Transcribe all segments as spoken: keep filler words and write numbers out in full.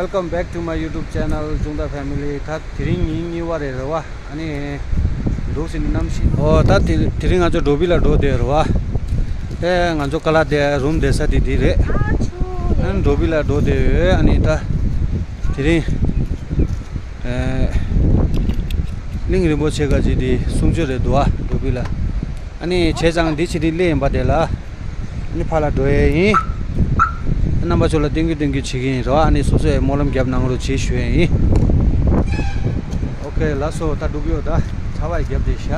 Welcome back to my YouTube channel, Jungda Family. ད་དེ་རིང་ཉིན་གཉིས་པ་རེད་རེད་བ། ཨ་ནི་འདུག་སེ་ནི་གནམ་གཤིས། ཨོ་ད་དེ་དེ་རིང་ང་ཚོ་འགྲོ་བི་ལ་འགྲོ་བསྡད་རེད་བ། ཨེ་ང་ཚོ་ཀ་ལ་དེ་རུམ་བསྡད་ས་དེ་དེ་རེད། ཨ་འགྲོ་བི་ལ་འགྲོ་བསྡད་ཡོད། ཨ་ནི་ད་དེ་རིང་ཨེ་གླིང་རིན་པོ་ཆེ་ག་ཅིག་དེ་གསུང་ཆོས་རེད་འདུག་ཨ། འགྲོ་བི་ལ། ཨ་ནི་བྱས་ཙང་འདི་ཕྱི་དྲིལ་སླེབས་ཡིན་པ་དེ་ལ། ཨ་ནི་ཕར་ལ་འགྲོ་ཡས་ཡིན། རྣམ་པ་ཚོ་ལ་སྟོན་གི་སྟོན་གི་བྱེད་ཀྱི་ཡིན་རོ། ཨ་ནི་སོ་སོས་སྨོན་ལམ་རྒྱབ་གནང་རོགས་བྱེད་ཞུ་ཡས་ཡིན། ཨོ་ཁེ་ལགས་སོ། ད་འགྲུབ་ཡོད། ད་ཚ་བ་རྒྱབ་བསྡད་ཤག་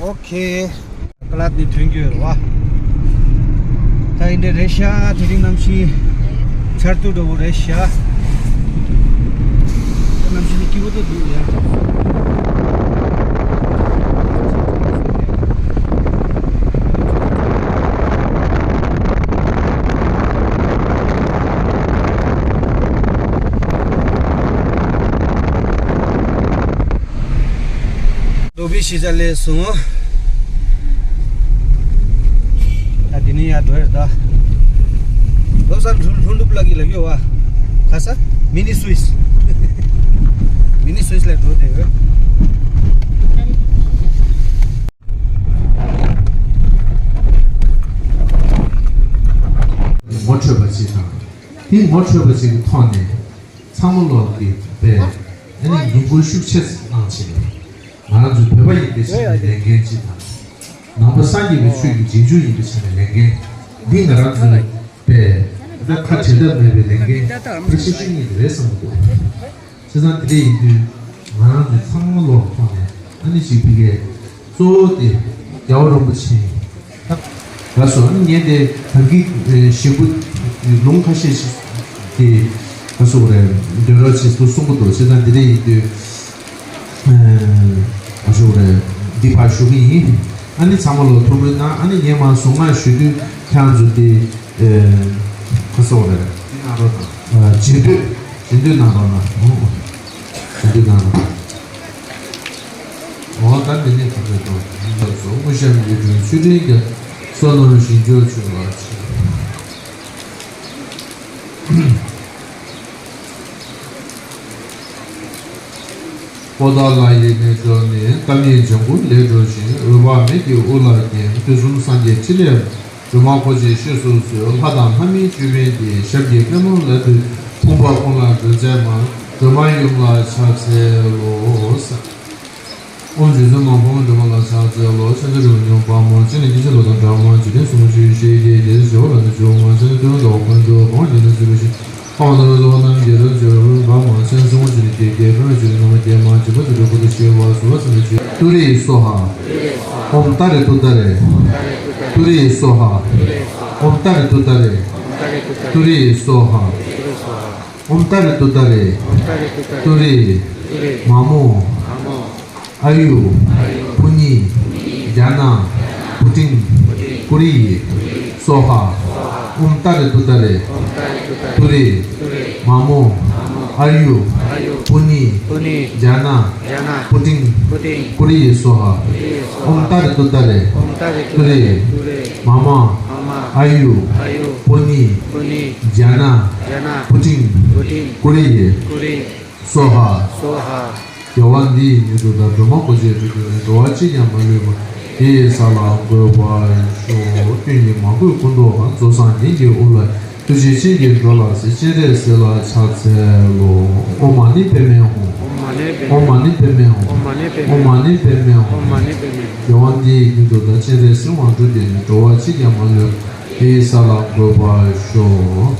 ཨོ་ཁེ། ཀ་ལ་ནི་ཐོན་རྒྱུ་ཡོད་རེད་བ། ད་ཡིན་འདྲ་རེད་ཤག་དེ་རིང་གནམ་གཤིས་ཆར་དུས་འདྲ་བོ་རེད་ཤག་གནམ་གཤིས་ནི་སྐྱིད་པོ་འདུག་འདུག་ཡ། ལོ་བི་ཤི་ཅ་ལས་སོང་། ད་འདི་ནས་ཡར་འགྲོ་ཡ་ད། ལོ་སར་ལྷུན་ལྷུན་གྲུབ་ལགས་ཀྱི་ལབ་ཡོད་བ། ག་ས། མི་ནི་སུའིས། མི་ནི་སུའིས་ལ་འགྲོ་བསྡད་ཡོད། ངོ་འཕྲོད་པ་ཅིག་དང་། དེ་ངོ་འཕྲོད་པ་ཅིག་གི་ཐོག་ནས། ཚང་མ་ལོག་གི་པས་ཨ་ནི་ངོ་རྒོལ་ཤུགས་ཆེ་གནང་བྱས་ནས། ང་རང་ཚོའི་བོད་པ་ཡིན་པའི་ཆ་ནས་ལས་འགན་ཅིག་དང་། ནང་པ་སངས་རྒྱས་པའི་ཆོས་ཀྱི་རྗེས་འཇུག་ཡིན་པའི་ཆ་ནས་ལས་འགན་འདི་ང་རང་ཚོའི་པས་ད་ཁ་བྲལ་ཐབས་མེད་པའི་ལས་འགན་ཕལ་ཆེར་ཤེས་ངེས་རེད་བསམ་གྱི་འདུག་བྱས་ཙང་དེ་འདྲ་ཡིན་དུས་ང་རང་ཚོའི་ཚང་མ་ལོག་ཐོག་ནས་ཨ་ནི་ཅིག་ཕ་གིའི་གཙོ་བོ་དེ་རྒྱལ་བ་རིན་པོ་ཆེ་ལགས་སོ། ཨ་ནི་ངས་དེ་ད་གིན་ཞིག་པོ་ལུང་ཁ་ཤས་ཤིག་དེ་ག་སོག་རེད་འདོན་རོགས་བྱེད་དུ་གསུང་གི་འདུག་བྱས་ཙང་འདི་འདྲ་ཡིན་དུས་ག་སོག་རེད་འདི་ཕར་ཞུ་གི་ཡིན། ཨ་ནི་ཚང་མ་ལོ་ཐུགས་ཁུར་གནང་། ཨ་ནི་ངས་མར་གཟུངས་སྔགས་ཞུ་དུས་ཁྱེད་རང་ཚོ་དེ་ག་སོག་རེད་འདི་གནང་རོགས་གནང་། རྗེས་ཟློས་རྗེས་ཟློས་གནང་རོགས་གནང་། རྗེས་ཟློས་གནང་རོགས་གནང་། འོ་ད་འདི་ནས་ག་ཚོད་དང་ལགས་སོ། དངོས་བཤམས་ཡིད་འཕྲོག་མཆོད་སྤྲིན་རྒྱ། བསོད་ནམས་ཞིང་མཆོག་མཆོད་པར་བྱེད། པོ་ཏཱ་ལ་ཡི་རྣལ་འབྱོར་ནི། ཀ་མེད་ལྗང་གུ་ལས་སྒྲོལ་ཞིང་། འོད་དཔག་མེད་ཀྱི་དབུ་ལ་བརྒྱན། དུས་གསུམ་སངས་རྒྱས་ཕྲིན་ལས། སྒྲོལ་མ་འཁོར་བཅས་གཤེགས་སུ་གསོལ། ལྷ་དང་ལྷ་མིན་ཅོད་པན་གྱིས། ཞབས་ཀྱི་པདྨོ་ལ་བཏུད། ཕོངས་པ་ཀུན་ལ་སྒྲོལ་མཛད་མ། སྒྲོལ་མ་ཡུམ་ལ་ཕྱག་འཚལ་ལོ། ཨོཾ་རྗེ་བཙུན་མ་ཕོ་མོ་སྒྲོལ་མ་ལ་ཕྱག་འཚལ་ལོ། ཕྱག་འཚལ་རོལ་མྱོང་བ་མ། སྤྱན་ལ་སྐྱེ་མཆེད་ལོ་ཟླ་འདྲ་མ། འཇིག་རྟེན་གསུམ་མ་ཆོས་ཤེས་ཀྱི། རྒྱལ་སྲས་བྱེ་བ་ལ་ནི་བཅོ་ལྔ། མཚན་ལ་སྟོན་ཟླ་བ་ཀུན་འདུས། འབར་བ་འཇིག་རྟེན་སྲིད་པའི་ཞིང་། ཁམས་དང་རོལ་པ་རྣམས་ཀྱི་རོལ་གྱི་རོལ། འབར་མ་སེམས་གསུམ་འཇིག་རྟེན་སྐྱེ། ཕན་པའི་ཆོས་ནི་ངོ་མ་སྐྱེས་མ། འཇིགས་པ་ཆོས་སྒྲོན་ཀུན་ཏུ་ཞི་བ། གཟུགས་ལ་སིམ་པའི་ཆོས། ཏུ་རེ་སྭཱ་ཧཱ། ཨོཾ་ཏཱ་རེ་ཏུཏྟཱ་རེ། ཏུ་རེ་སྭཱ་ཧཱ། ཨོཾ་ཏཱ་རེ་ཏུཏྟཱ་རེ། ཏུ་རེ་སྭཱ་ཧཱ། ཨོཾ་ཏཱ་རེ་ཏུཏྟཱ་རེ། ཏུ་རེ། མ་མོ། ཨ་ཡུ། པུ་ནི། ཛྙཱ་ན། པུ་ཊིཾ། ཀུ་རི་ཡེ། སྭཱ་ཧཱ། ཨོཾ་ཏཱ་རེ་ཏུཏྟཱ་རེ། ཏུ་རེ། མ་མོ། ཨ་ཡུ། པུ་ནི། ཛྙཱ་ན། པུ་ཊིཾ། ཀུ་རི་ཡེ་སྭཱ་ཧཱ། ཨོཾ་ཏཱ་རེ་ཏུཏྟཱ་རེ། ཏུ་རེ། མ་མ། ཨ་ཡུ། པུ་ནི། ཛྙཱ་ན། པུ་ཊིཾ། ཀུ་རི་ཡེ། སྭཱ་ཧཱ། དགེ་བ་འདི་ཡིས་ཉོན་མོངས་པ་སྒྲོལ་མ་འཁོར་བཅས་སྒྲོལ་ཞིང་། འགྲོ་བ་གཅིག་ཀྱང་མ་ལུས་པ། དེ་ཡི་ས་ལ་འགོད་པར་ཤོག་ཀུན་གྱིས་མ་གོས་སྐུ་མདོག་དཀར། རྫོགས་སངས་རྒྱས་ཀྱི་དབུ་ལ། ཐུགས་རྗེ་ཆེན་པོས་འགྲོ་ལ་གཟིགས། སྤྱན་རས་གཟིགས་ལ་ཕྱག་འཚལ་ལོ། ཨོཾ་མ་ཎི་པདྨེ་ཧཱུྃ། ཨོཾ་མ་ཎི་པདྨེ་ཧཱུྃ། ཨོཾ་མ་ཎི་པདྨེ་ཧཱུྃ། དགེ་བ་འདི་ཡིས་ཉོན་མོངས་པ་སྤྱན་རས་གཟིགས་དབང་འགྲུབ་སྟེ། འགྲོ་བ་གཅིག་ཀྱང་མ་ལུས་པ། དེ་ཡི་ས་ལ་འགོད་པར་ཤོག་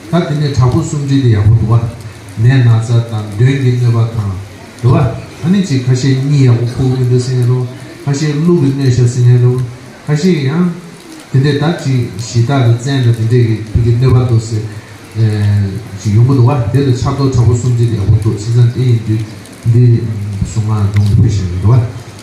ད་དེ་ནས་དྲག་པོ་གསུམ་སྒྲིལ་དེ་ཡག་པོ་འདུག་བ། ནད་ན་ཚ་དང་གདོན་གྱི་གནོད་པ་དང་། འདུག་བ། ཨ་ནི་ཅིག་ཁ་ཤས་གཉིད་ཡག་པོ་ཁུག་མི་འདུག་ཟེར་མཁན་རེད། ཁ་ཤས་ཀླུ་གི་གནོད་ཤག་ཟེར་མཁན་རེད། ཁ་ཤས་ཀྱིས་ཡང་དེ་འདྲས་ད་ཅིག་གཞི་བདག་གི་བཙན་དང་དེ་འདྲས་ཀྱི་ཕ་གི་གནོད་པ་འདུག་ཟེར། ཨེ། ཅིག་ཡོང་གི་འདུག་བ། དེ་ལ་ཕྱག་རྡོར་དྲག་པོ་གསུམ་སྒྲིལ་དེ་ཡག་པོ་འདུག་བྱས་ཙང་དེ་ཡིན་དུས་འདི་གཟུངས་སྔགས་འདོན་དགོས་ཤེས་ཀྱི་འདུག་བ།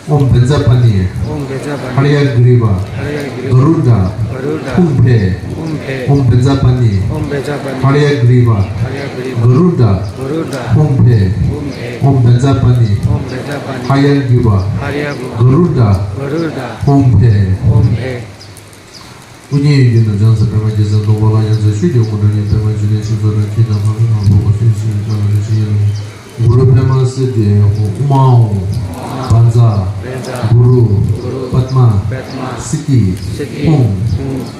ཨོཾ་བཛྲ་པཱ་ཎི། ཨོཾ་བཛྲ་པཱ་ཎི། ཧ་རྱ་གྲཱི་པ། ཧ་རྱ་གྲཱི་པ། ག་རུ་ཌ། ག་རུ་ཌ། ཧཱུྃ་ཕཊ། ཧཱུྃ་ཕཊ། ཨོཾ་བཛྲ་པཱ་ཎི། ཨོཾ་བཛྲ་པཱ་ཎི། ཧ་རྱ་གྲཱི་པ། ཧ་རྱ་གྲཱི་པ། ག་རུ་ཌ། ག་རུ་ཌ། ཧཱུྃ་ཕཊ། ཧཱུྃ་ཕཊ། ཨོཾ་བཛྲ་པཱ་ཎི། ཨོཾ་བཛྲ་པཱ་ཎི། ཧ་རྱ་གྲཱི་པ། ཧ་རྱ་གྲཱི་པ། ག་རུ་ཌ། ག་རུ་ཌ། ཧཱུྃ་ཕཊ། ཧཱུྃ་ཕཊ། ཨོ་རྒྱན་ཡིད་བཞིན་ནོར་བུ་རྒྱལ་མཚན་པདྨ་རྒྱལ་མཚན་སྟོང་པ་ལ། ཡང་རྩེ་ཆོས་ཀྱི་དབང་པོ་འདྲེན་པའི་པདྨ་འབྱུང་གནས་ཞིག་གསོལ་ལ། ཁྱེད་ཀྱང་ཐམས་ཅད་ངང་པོ་གོ་ཤེས་ཤིང་བྱ་བ་རེ་ཞིག་ཡིན་ལ། གུ་རུ་པདྨ་སིདྡྷི་ཧཱུྃ། ཨོཾ་ཨཱཿཧཱུྃ། བཛྲ། བཛྲ། གུ་རུ། གུ་རུ། པདྨ། པདྨ། སིདྡྷི། སིདྡྷི། ཧཱུྃ།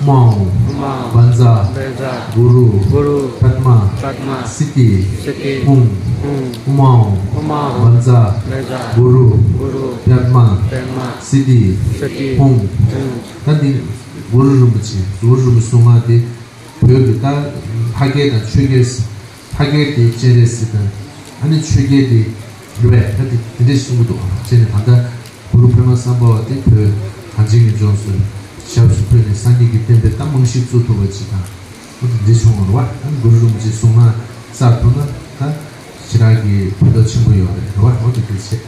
ཧཱུྃ། ཨོཾ་ཨཱཿཧཱུྃ། ཨོཾ་ཨཱཿཧཱུྃ། བཛྲ། བཛྲ། གུ་རུ། གུ་རུ། པདྨ། པདྨ། སིདྡྷི། སིདྡྷི། ཧཱུྃ། ཧཱུྃ། ཨོཾ་ཨཱཿཧཱུྃ། ཨོཾ་ཨཱཿཧཱུྃ། བཛྲ། བཛྲ། གུ་རུ། གུ་རུ། པདྨ། པདྨ། སིདྡྷི། སིདྡྷི། ཧཱུྃ། ཧཱུྃ། ད་འདི་གུ་རུ་རིན་པོ་ཆེ། གུ་རུ་རིན་པོ་ཆེ་གསུང་ངག་དེ་བོད་ཀྱི་ད་ཕ་སྐད་དང་ཆོས་སྐད། ཕ་སྐད་དེ་སྤྱན་རས་གཟིགས་དང་། ཨ་ནི་ཆོས་སྐད་དེ་རེད་པས། ད་དེ་དེ་འདྲས་གསུང་གི་འདུག་བྱས་ནས་ད་ལྟ་གུ་རུ་པདྨ་སམྦྷ་ཝ་དེ་བོད་གངས་ཅན་གྱི་ལྗོངས་སུ་ཞབས་སུ་འཁོད་ནས་སངས་རྒྱས་ཀྱི་བསྟན་པའི་ད་རྨང་གཞི་བཙུགས་ཐུབ་པ་ཅིག་དང་། འོ་དེ་འདྲས་བྱུང་བ་རེད་པ། ཨ་ནི་གུ་རུ་རིན་པོ་ཆེ་གསུང་ངག་བསགས་ཐུབ་ན་ད་ཞེ་དྲག་གི་ཕན་ཐོགས་ཆེན་པོ་ཡོད་རེད། རེད་པ། འོ་དེ་འདྲས་བྱས།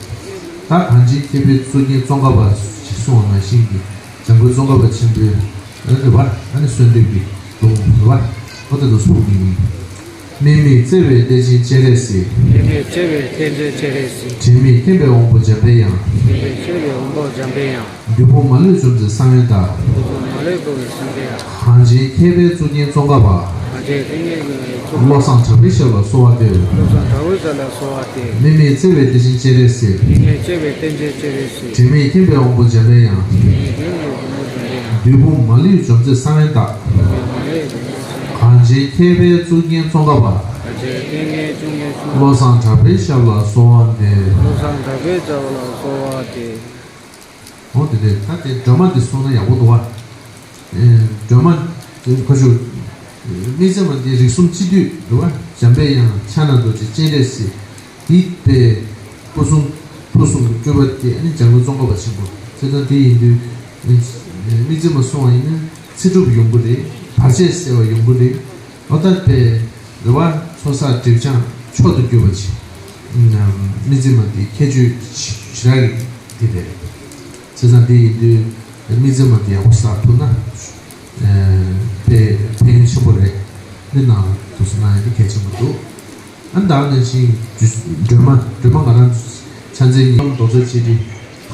ད་གངས་ཅན་མཁས་པའི་གཙུག་རྒྱན་ཙོང་ཁ་པ་ཞེས་གསུངས་པ་ནང་བཞིན་གྱི་འཇམ་མགོན་ཙོང་ཁ་པ་ཆེན་པོའི་རེད་པ། ཨ་ནི་གསོལ་འདེབས་ཀྱི་ལུང་རེད་པ། འོ་དེ་ལ་གསུངས་ཀྱི་ཡིན། དམིགས་མེད་བརྩེ་བའི་གཏེར་ཆེན་སྤྱན་རས་གཟིགས། དམིགས་མེད་བརྩེ་བའི་གཏེར་ཆེན་སྤྱན་རས་གཟིགས། དྲི་མེད་མཁྱེན་པའི་དབང་པོ་འཇམ་པའི་དབྱངས། དྲི་མེད་མཁྱེན་པའི་དབང་པོ་འཇམ་པའི་དབྱངས། བདུད་དཔུང་མ་ལུས་འཇོམས་མཛད་གསང་བའི་བདག། བདུད་དཔུང་མ་ལུས་འཇོམས་མཛད་གསང་བའི་བདག། གངས་ཅན་མཁས་པའི་གཙུག་རྒྱན་ཙོང་ཁ་པ། གངས་ཅན་མཁས་པའི་གཙུག་རྒྱན་ཙོང་ཁ་པ། བློ་བཟང་གྲགས་པའི་ཞབས་ལ་གསོལ་བ་འདེབས། བློ་བཟང་གྲགས་པའི་ཞབས་ལ་གསོལ་བ་འདེབས། དམིགས་མེད་བརྩེ་བའི་གཏེར་ཆེན་སྤྱན་རས་གཟིགས། དམིགས་མེད་བརྩེ་བའི་གཏེར་ཆེན་སྤྱན་རས་གཟིགས། དྲི་མེད་མཁྱེན་པའི་དབང་པོ་འཇམ་པའི་དབྱངས། དྲི་མེད་མཁྱེན་པའི་དབང་པོ་འཇམ་པའི་དབྱངས། བདུད་དཔུང་མ་ལུས་འཇོམས་མཛད་གསང་བའི་བདག། གངས་ཅན་མཁས་པའི་གཙུག་རྒྱན་ཙོང་ཁ་པ། བློ་བཟང་གྲགས་པའི་ཞབས་ལ་གསོལ་བ་འདེབས། བློ་བཟང་གྲགས་པའི་ཞབས་ལ་གསོལ་བ་འདེབས། འོ་དེ་རེད། ད་དེ་སྒྲོལ་མ་འདི་གསུངས་ན་ཡག་པོ་འདུག་བ། ཨེ། སྒྲོལ་མ་དེ་ཁ་ཤོ། དམིགས་བརྩེ་མ་འདི་རིགས་གསུམ་སྤྱི་འདུས་རེད་བ། འཇམ་པའི་དབྱངས། ཕྱག་ན་རྡོ་རྗེ། སྤྱན་རས་གཟིགས། འདི་པའི་སྐུ་གསུང་ཐུགས་གསུང་གི་སྤྲུལ་པ་དེ་ཨ་ནི་འཇམ་མགོན་ཙོང་ཁ་པ་ཆེན་པོ། བྱས་ཙང་དེ་ཡིན་དུས། དམིགས་བརྩེ་མ་གསུངས་པ་ཡིན་ན་ཚེ་སྒྲུབ་ཡོང་གི་རེད། བར་ཆད་སེལ་བ་ཡོང་གི་རེད། ཨོ་ད་པའི་རེ་བ་ཚོགས་བསགས་སྒྲིབ་སྦྱང་མཆོག་ཏུ་གྱུར་པ་ཅིག་དམིགས་བརྩེ་མ་དེ་ཁྱད་ཆོས་ཞེ་དྲག་གི་དེ་རེད། བྱས་ཙང་དེ་ཡིན་དུས་དམིགས་བརྩེ་མ་དེ་ཡག་པོ་བསགས་ཐུབ་ན་དཔེ་ཕན་ཡོན་ཆེན་པོ་རེད། འདི་ནང་དུ་སོང་ན་ཡང་དེ་གལ་ཆེན་པོ་འདུག་ཨ་ནི་ད་ནང་བཞིན་སྒྲོལ་མ། སྒྲོལ་མ་ང་རང་ཚོ་ཕྱག་འཚལ་ཉིན་མོ་རྡོག་རྩ་གཅིག་སྒྲིལ།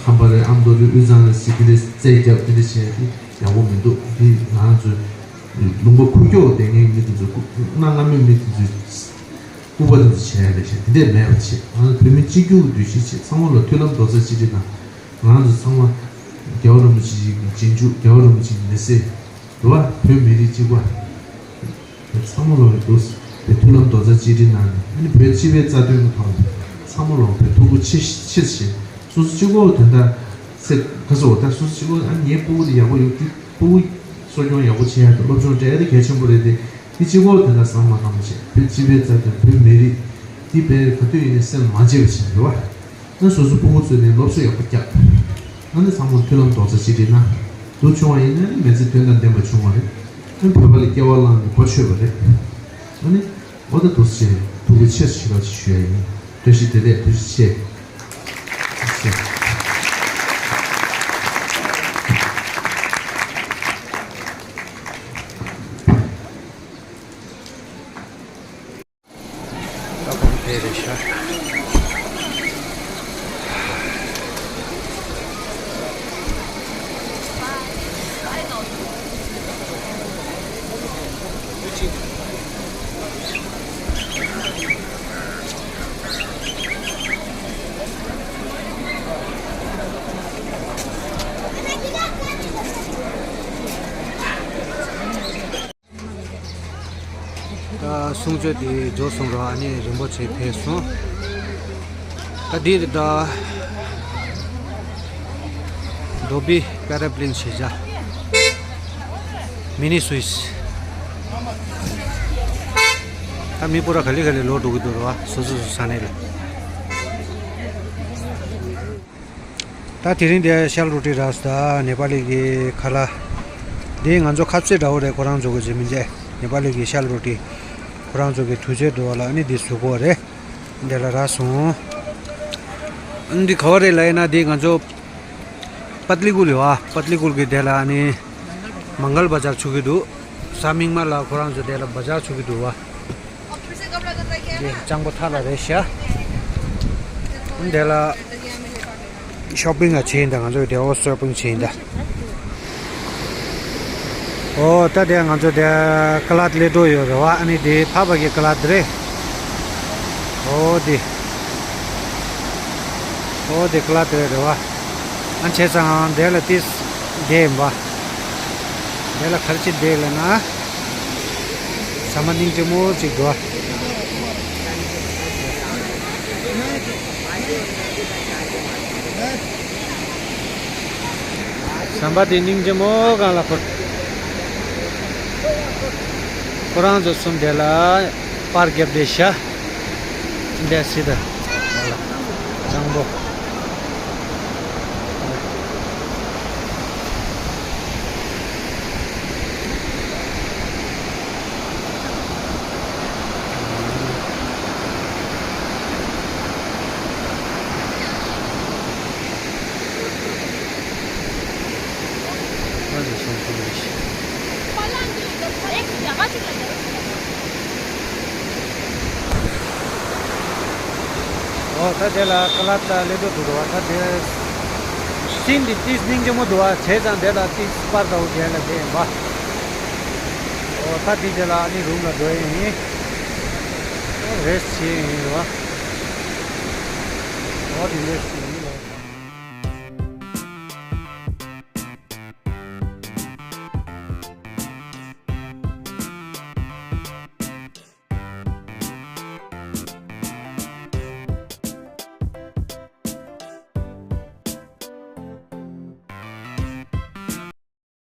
ཁམས་པ་རེད། ཨ་མདོ་རེད། དབུས་གཙང་རེད་ཟེར་གྱི་རེད། རྩོད་རྒྱབ་དེ་འདྲ་བྱས་དེ་ཡག་པོ་མི་འདུག་འདི་ང་རང་ཚོ་ལུང་པ་ཁུག་ཀྱོག་སྡོད་མཁན་མི་དེ་ཚོ། སྐུ་གནའ་སྔ་མོའི་མི་དེ་ཚོས་ལྐུགས་པ་དེ་ཚོ་བྱས་རེད་ཤག་དེ་འདྲས་མེད་པ་བྱས། ང་ཚོ་བོད་མི་གཅིག་གྱུར་གྱི་འདུ་ཤེས་བྱས། ཚང་མ་ལ་མཐུན་ལམ་རྡོག་རྩ་གཅིག་སྒྲིལ་གནང་། ང་རང་ཚོ་ཚང་མ་རྒྱལ་བ་རིན་པོ་ཆེ་གི་རྗེས་འཇུག་རྒྱལ་བ་རིན་པོ་ཆེ་གི་མི་སེར་རེད་བ། བོད་མི་རིགས་གཅིག་པ། ཚང་མ་ལོག་རེད་འདུག་དེ་མཐུན་ལམ་རྡོག་རྩ་གཅིག་སྒྲིལ་གནང་ནས། ཨ་ནི་བོད་སྤྱི་པའི་རྩ་དོན་གྱི་ཐོག་ནས་ཚང་མ་ལོག་བོད་ཐུགས་ཁུར་ཆེ་ཆེ་བཞེས། སོ་སོ་གཅིག་པོ་དེ་འདྲ་ཚེ་ག་ཚོད་ད་སོ་སོ་གཅིག་པོ། ཨ་ནི་ངའི་སྤུ་གུ་དེ་ཡག་པོ་ཡོད་དུས་སྤུ་གུ་གསོ་སྐྱོང་ཡག་པོ་བྱེད་ཡ་དང་སློབ་སྦྱོང་སྤྲད་ཡ་དེ་གལ་ཆེན་པོ་རེད་དེ། དེ་གཅིག་པོ་དེ་འདྲ་བསམ་བློ་བཏང་བྱས། བོད་སྤྱི་པའི་རྩ་དོན། བོད་མི་རིགས་འདི་བས་ག་དུས་ཡིན་ནའི་སེམས་མ་བརྗེད་པ་བྱས་རེད་བ། ཨ་སོ་སོ་སྤུ་གུ་ཚོ་ནས་སློབ་གསོ་ཡག་པོ་རྒྱག་ཨ་ནི་ཚང་མ་མཐུན་ལམ་རྡོག་རྩ་གཅིག་སྒྲིལ་གནང་། འདུག་བྱུང་བ་ཡིན་ན་ནི་མི་ཚེ་དོན་དང་ལྡན་པ་བྱུང་བ་རེད། ཨ་ནི་བོད་པ་ལ་སྐྱེ་བ་བླངས་ནས་གོ་ཆོད་པ་རེད། ཨ་ནི་འོ་ད་འདུག་སེ་ཐུགས་རྗེ་ཆེ་ཞུ་རོགས་ཞུ་ཡ་ཡིན། བཀྲ་ཤིས་བདེ་ལེགས། ཐུགས་རྗེ་ཆེ། ད་གོང་འཕེལ་རེད་ཤག་ད་གསུང་ཆོས་དེ་མཇུག་སོང་ར། ཨ་ནི་རིན་པོ་ཆེ་ཕེབས་སོང་། ད་འདི་རེད་ད། རྡོ་སྦིས་པེ་ར་པི་ལེན་ཞེས་བྱ། མི་ནི་སུའིས། ད་མི་སྤུ་ར་ག་ལེ་ག་ལེ་ལོག་འགྲོ་གི་འདུག་ར། སོ་སོ་སོ་ས་གནས་ལ། ད་དེ་རིང་འདི་ཤལ་རོ་ཊི་རག་སོང་། ད་ནེ་པ་ལི་གི་ཁ་ལག་འདི་ང་ཚོ་ཁ་ཟས་འདྲ་བོ་རེད། ཁོ་རང་ཚོ་གི་རྗེས་མི་འདི་ནེ་པ་ལི་གི་ཤལ་རོ་ཊི། ཁོ་རང་ཚོ་གི་དུས་ཚོད་འདྲ་བོ་ལ་ཨ་ནི་འདི་བཟོ་གི་ཡོད་རེད། འདི་ལ་རག་སོང་། འདི་ག་བ་རེད་ལབ་ཡིན་ན་འདི་ང་ཚོ་ པཏ་ལི་ཀུལ་ཡོད་བ། པཏ་ལི་ཀུལ་གྱི་དེ་ལ་ཨ་ནི་མང་གལ་བ་ཇར་ཆུ་གི་འདུག། གཟའ་མིག་དམར་ལ་ཁོ་རང་ཚོ་དེ་ལ་བ་ཇར་ཆུ་གི་འདུག་བ། དེ་ལྕང་པོ་ཐང་ལ་རེད་ཤག། དེ་ལ་ཤོ་པིང་ལ་ཕྱིན་ད། ང་ཚོ་དེ་འོ་ཤོ་པིང་ཕྱིན་ད། ཨོ་ད་དེ་ང་ཚོ་དེ་ཀ་ལད་སླེབས་འགྲོ་ཡོད་རེད་བ། ཨ་ནི་དེ་ཕ་བ་གི་ཀ་ལད་རེད། ཨོ་དེ། ཨོ་དེ་ཀ་ལད་རེད་རེད་བ། ཨ་བྱས་ཙང་དེ་ལ་ཏིས་བསྡད་ཡིན་པ། དེ་ལ་ག་རེ་བྱས་བསྡད་ལབ་ན། ཟམ་པ་སྙིང་རྗེ་མོ་ཅིག་འདུག་བ། ཟམ་པ་དེ་སྙིང་རྗེ་མོ་གང་ལ་ཁོ། ཁོ་རང་ཚོ་གསུམ་དེ་ལ་པར་རྒྱབ་བསྡད་ཤག། འདི་སྲིད་དུ་ལ་གཙང་པོ། ཨོ་ད་དེ་ལ་ཀ་ལད་སླེབས་འགྲོ་འདུག་རེད་བ། ད་དེ་སིན་འདི་ཏིས་སྙིང་རྗེ་མོ་འདུག་བ། བྱས་ཙང་དེ་ལ་ཏིས་པར་དང་འུ་རྒྱན་ལ་བསྡད་ཡིན་པ། ཨོ་ད་འདི་དེ་ལ་ཨ་ནི་རུམ་ལ་འགྲོ་ཡིན། ཨོ་རེ་སི་ཊི་བྱེད་ཡིན་རེད་བ། ཨོ་དེ་རེ་སི་ཊི་བྱེད།